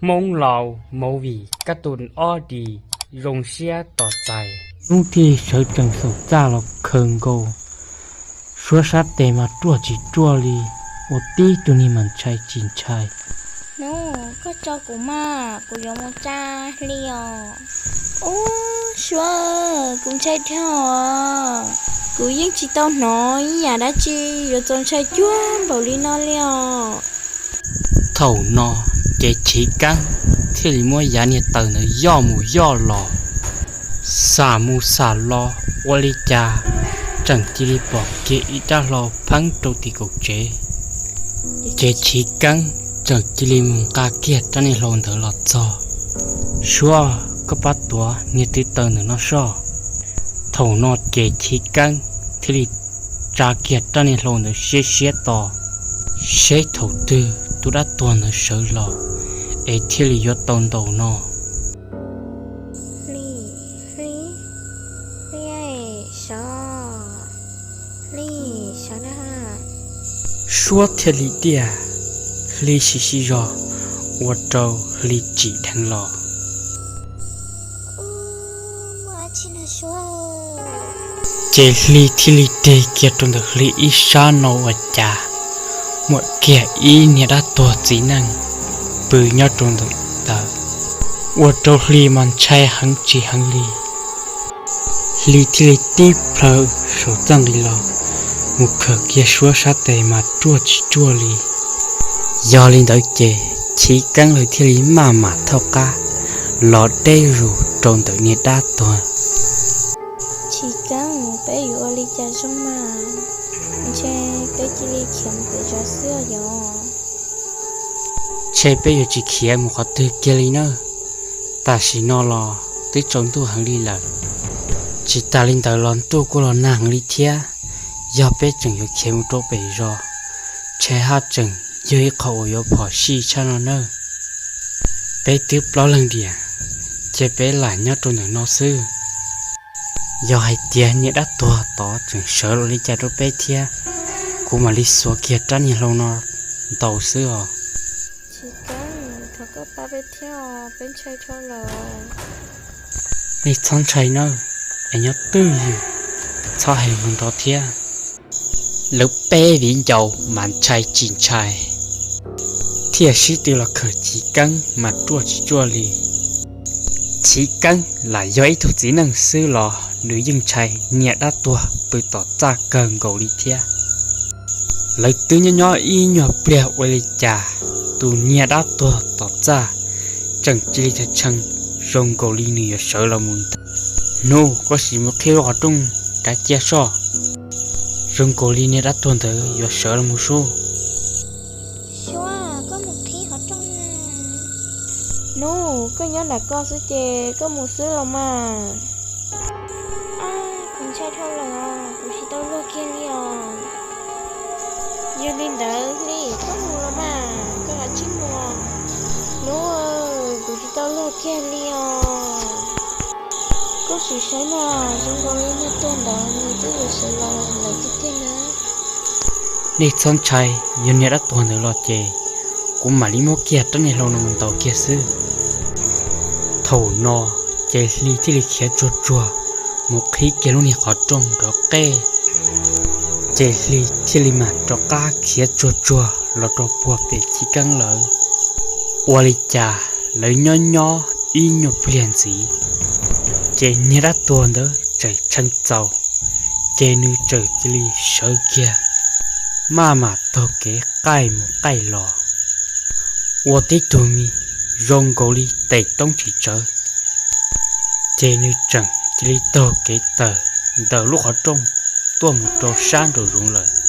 Hmoob Laus Movie kab tus ob di zoo siab tos txais. Hnub thiaj sawv tsees xaum txaj los khaws nkaus, suab sab tes mas ruaj tsis ruaj li, ua tib tug niag mas ntshai tsis ntshai. Hnub, koj tso kuv mas, kuv yuav mus tsa hli os. Ub, suab, kuv ntshai dhau os. Kuv yeej tsis tau hnov ib yam dab tsi yuav txaus ntshai cuag npaum li no li os. Thaum no ces Chiv Keeb thiaj li muab yav niag taws ntawd yoj mus yoj los, xam mus xam los, ua li cas tseem cia li pom kiag ib rab hlau pheeb rau tim kaum tsev. Ces Chiv Keeb tseem cia li mus nqa kiag rab niag hlau ntawd los txog. Suab, koj pab tuav niag tw taws ntawm no soj. Thaum no ces Chiv Keeb thiaj li tsa kiag rab niag hlau ntawd siab siab to, seb thaum twg tus dab tuag ntawd sawv los es thiaj li yuav tau ntaus no. Hli, hli, hli, sawv, hli, sawv na. Suab thiaj li tiaj, hli sib sib zog, ua rau hli tsim dheev los. Ces hli thiaj li tig kiag rau ntawm hli ib sab no ua cas muaj kiag ib niag dab tuag txiv neej pw nyob rau ntawm ntawd, ua rau hli mas ntshai heev tsis heev li. Hli thiaj li tib plhaw saum txaj nqis los mus khaws kiag suab sab tes mas ruaj tsis ruaj li. Yog li ntawd ces Chiv Keeb lawv thiaj li maj mam thauj qab los deb zus rau ntawm niag dab tuag. Chiv Keeb, peb yuav ua li cas zoo mas? Ntshe peb cia li khiav mus pem zos xwb os yog. Ntshe peb yuav tsis khiav mus qhov twg kiag li nawb. Tam sim no los twb tsaus ntuj heev li lawm, tsis tas li ntawd los ntuj kuj los nag heev li thiab. Yog peb tseem yuav khiav mus rau pem zos, ntshe haj tseem yog ib qho uas yuav phom sij tshaj no nawb. Peb twb plaub leeg diam, ces peb lam nyob rau ntawm no xwb. Yog hais tias niag dab tuag tod tseem sawv los li cas rau peb thiab, kuv mam li xuas kiag rab niag hlau no ntaus xwb os. Chiv Keeb, thov koj pab peb thiab os, peb ntshai dhau lawm. Nej txhob ntshai nawb, es nyob twj ywm, txhob hais lus nrov thiab. Lawv peb viv ncaus mas ntshai tsis ntshai, thiaj sib tw los khaws Chiv Keeb mas ruaj tsis ruaj li. Chiv Keeb lam yog ib tug txiv neej xwb los nws yeej ntshai niag dab tuag pw tom txaj kawg nkaus li thiab. Lawv twb nyob nyob ib nyuag pliag ua li cas tus niag dab tuag tom txaj tseem cia li tshee tshee zoo nkaus li nws yuav sawv los mus ntag. Hnub, koj sim mus qhib lub qhov rooj kav cia soj, zoo nkaus li niag dab tuag ntawd yuav sawv los mus sub. Suab, koj mus qhib qhov rooj. Hnub, koj nyob nram ko xwb ces koj mus xwb los mas. Ab, kuv ntshai dhau lawm os, kuv tsis tau luag kiag li os. Yog li ntawd Hli, koj mus los mas, koj lam tsij mus. Hnub, kuv tsis tau luag kiag li os. Koj sim saib na, zoo nkaus li niag tuag ntawd nws twb yuav sawv los lawm tiag tiag na. Nej txhob ntshai, yog niag dab tuag ntawd los ces kuv mam li muab kiag rab niag hlau no mus ntaus kiag xwb. Thaum no ces Hli thiaj li khiav tsuag tsuag mus qhib kiag lub niag qhov rooj nrov qej. Ces Hli thiaj li mam rov qab khiav tsuag tsuag los rau puag pem Chiv Keeb lawv. Ua li cas lawv nyob nyob ib nyuag pliag ntxiv, ces niag dab tuag ntawd tseem tshee txaus, ces nws txawm cia li sawv kiag, maj mam taug kev qaij mus qaij los, ua tib tug me zoo nkaus li tes toob tsis tsawv, ces nws tseem cia li taug kev tawm ntawm lub qhov rooj tuaj mus rau sab nraum zoov lawm.